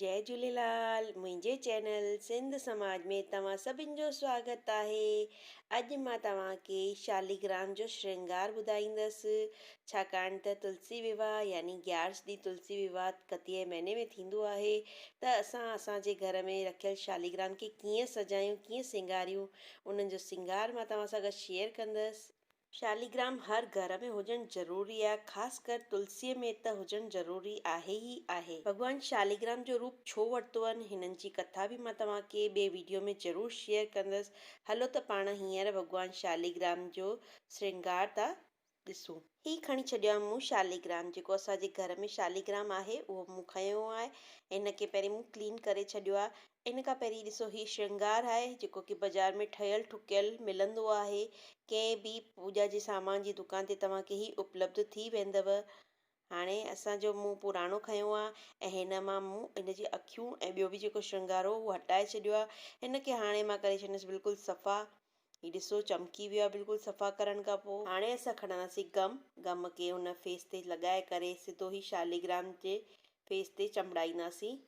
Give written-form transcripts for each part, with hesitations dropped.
جئي جهوليلال منهنجي چينل سنڌ سماج ۾ توهان سڀن جو سواگت آهي. اڄ مان توهان کي شاليگرام جو شرنگار ٻڌائيندس ڇاڪاڻ ته تلسي وواهه يعني گيارس ڏينهن تلسي وواهه ڪتيء مهيني ۾ ٿيندو آهي ته اسان اسان جي گهر ۾ رکيل شاليگرام کي ڪيئن سجايون ڪيئن سينگاريون انهن جو سينگار مان توهان سان گڏ شيئر ڪندس. شاليگرام هر گهر ۾ هجڻ ضروري آهي، خاص ڪر تلسيء ۾ ته هجڻ ضروري آهي ئي آهي. ڀڳوان شاليگرام جو روپ ڇو ورتو آهن، هنن جي ڪٿا به مان توهان کي ٻئي ويڊيو ۾ ضرور شيئر ڪندس. هلو ته پاڻ هينئر ڀڳوان شاليگرام جو سرنگار ٿا ڏسون. هي کڻي ڇڏيو آهي مون شاليگرام، جيڪو اسان جي گهر ۾ شاليگرام آهي اهو مون کنيو آهي. هن کي پهرين مون ڪلين ڪري ڇڏيو آهي. ان کان پهرين ڏسو هي شرنگار آهي جيڪو ڪي بازار ۾ ٺهيل ٺڪيل ملندو آهي ڪنهن به پوڄا جي سامان جي دڪان تي توهان کي هي اپلبڌ ٿي ويندو هاڻي اسان جو مون پراڻو کنيو آهي ۽ هن مان مون ان جي اکيون ۽ ٻيو به جيڪو شرنگار هو اهو هٽائي ڇڏيو آهي هن کي هاڻي مان ڪري ڇڏيندس بلڪل صفا هي ڏسو چمڪي ويو آهي بلڪل صفا ڪرڻ کان پوء هاڻي اسان کڻنداسين گم گم کي هن فيس تي لڳائي ڪري سڌو هي شاليگرام جي فيس تي چنبڙائينداسين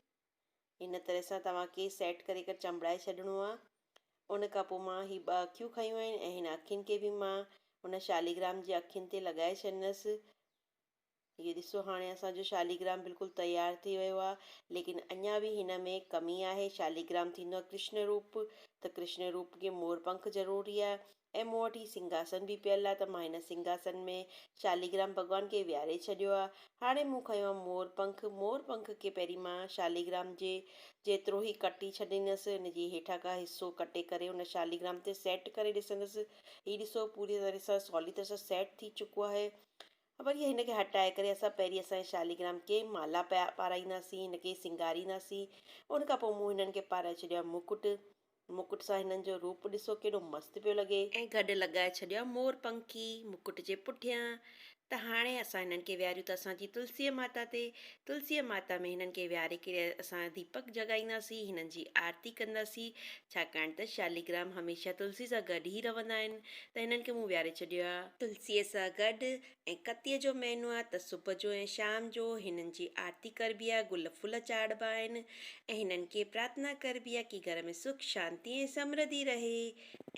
هن طرح سان توهان کي سيٽ ڪري ڪري چنبڙائي ڇڏڻو آهي. ان کان پوء مان هي ٻه اکيون کنيون آهن ۽ هن اکين کي به مان هن شاليگرام جي اکين تي لڳائي ڇڏندس. هي ڏسو هاڻي اسان جو شاليگرام بلڪل تيار ٿي ويو آهي ليڪن اڃا به هن ۾ ڪمي آهي. شاليگرام ٿيندو آهي ڪرشن روپ ته ڪرشن روپ کي مور پنک ضروري آهي. ۽ مون وٽ هي سنگهاسن به پيل آهي ته مان هن سنگهاسن ۾ شاليگرام ڀڳوان کي ويهاري ڇڏيو آهي. هاڻي مون کنيو آهي مور پنک. مور پنک کي پهرين مان شاليگرام جي جيترو ئي ڪٽي ڇڏيندس. ان جي هيٺان کان حصو ڪٽي ڪري ان شاليگرام تي سيٽ ڪري ڏسندس. هي ڏسو پوري طرح سان سولي طرح سان سيٽ ٿي چڪو آهي. وري هن کي هٽائي ڪري اسان پهرين اسان جي شاليگرام کي مالا پيا پارائينداسين، هن کي سينگارينداسين. ان کان پوء مون هنن کي پارائي ڇڏيو آهي مڪٽ. مڪٽ سان هنن جو روپ ڏسو ڪيڏو مست پيو لڳي. ۽ گڏ لڳائي ڇڏيا مور پنکي مڪٽ جي پٺيان ته هاڻي اسان هنن کي ويهاريون ٿا اسان جي تلسيء ماتا تي. تلسيء ماتا ۾ هنن کي ويهاري ڪري اسان ديپڪ جڳائينداسين، هنن جي آرتي ڪنداسين، ڇاڪاڻ ته شاليگرام هميشه تلسي سان گڏ ئي رهندا آهن ته هنن کي مون ويهاري ڇڏيو آهي. تلسيء سان گڏ ۽ ڪتيء جو مهينو آهي ته صبح جو ۽ شام جو هنن جي آرتي ڪربي آهي، گل ڦل چاڙهبا آهن ۽ هنن کي پرارٿنا ڪربي آهي ڪي گهر ۾ سک، شانتي ۽ سمرڌي رهي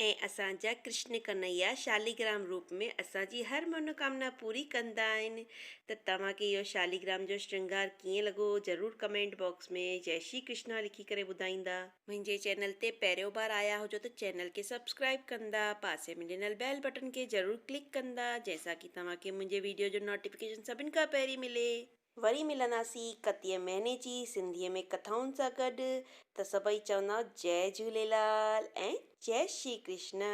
۽ اسان جا ڪرشن ڪنهيا شاليگرام روپ ۾ اسان جي هر منوڪامنا پوري ڪندا آهن ته توهان کي اهو شاليگرام جو شرنگار ڪيئن لڳو ضرور ڪمينٽ باڪس ۾ جئي شري ڪرشنا لکي ڪري ٻڌائيندا. منهنجي چينل تي پهريون بار آيا هجو ته چينل کي سبسڪرائيب ڪندا پاسي ۾ ڏنل بيل بٽڻ کي ضرور ڪلڪ ڪندا جنهن سان ڪي توهان کي منهنجي ويڊيو جو نوٽيفڪيشن سڀن کان پهرين ملي. وري ملنداسين ڪتيء مهيني جي سنڌيء ۾ ڪٿائن سان گڏ ته سڀئي چوندا جئي جهوليلال ۽ جئي شري ڪرشن.